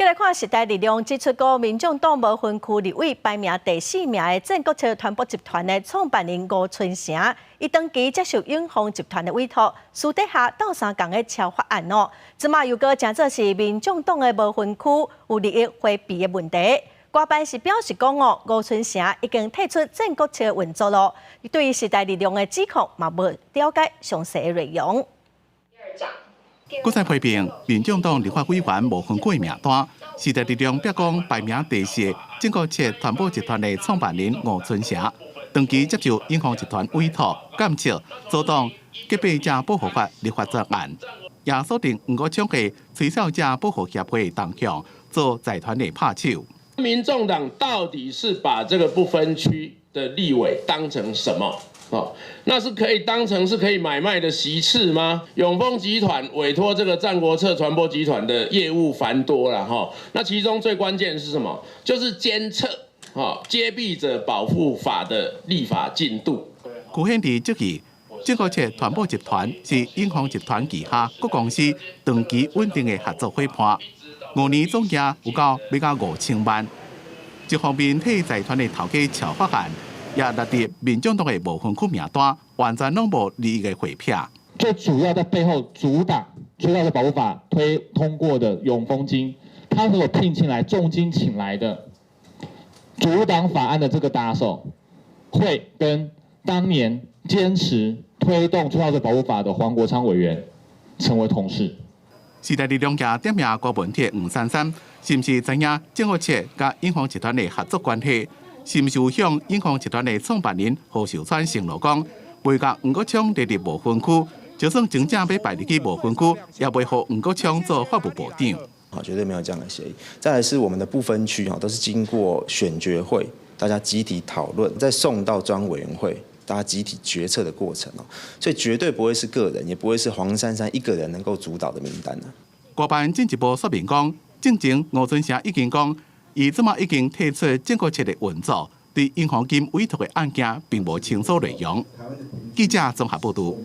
繼來看時代力量指出，講民眾黨無分區立委排名第四名的戰國策傳播集團的創辦人吳春成，伊長期接受永豐集團的委託，私底下鬥相共咧敲法案哦。這馬又閣成做是民眾黨的無分區有利益迴避的問題。郭辦是表示講哦，吳春成已經退出戰國策運作咯，對於時代力量的指控嘛無了解詳細的內容。閣再批評民眾黨立法委員無分區名單，時代力量表講排名第四戰國策傳播集團的創辦人吳春成，長期接受永豐集團委託監測阻擋潔白者保護法立法專案，也鎖定黃國昌的吹哨者保護協會動向做財團的拍手。民眾黨到底是把這個不分區的立委當成什麼？哦，那是可以當成是可以買賣的席次嗎？永豐集團委託這個戰國策傳播集團的業務繁多了哈，那其中最關鍵是什麼？就是監測哈揭弊者保護法的立法進度。辜顯智質疑，戰國策傳播集團是永豐集團旗下各公司長期穩定的合作夥伴，5年總額有夠欲到5000萬。一方面替財團的頭家敲法案，也列入民眾黨的無分區名單，完全攏無利益的迴避。最主要在背後阻擋吹哨者保護法推通過的永豐金，他所聘請來重金請來的阻擋法案的這個打手，會跟當年堅持推動吹哨者保護法的黃國昌委員成為同事。時代力量也點名郭文鐵、黃珊珊，是毋是知影戰國策佮永豐集團的合作關係？是毋是有向永豐集團的創辦人何壽川承諾講，袂共黃國昌列入無分區，就算真正欲排入去無分區，也袂予黃國昌做法務部長。好，絕對沒有這樣的協議。再來是我們的不分區哈，都是經過選決會，大家集體討論，再送到專委員會，大家集體決策的過程哦，所以絕對不會是個人，也不會是黃珊珊一個人能夠主導的名單啊。郭辦進一步說明講，進前吳春成已經講，伊這馬已經退出戰國策的運作，對永豐金委託的案件並無清楚內容。記者綜合報道。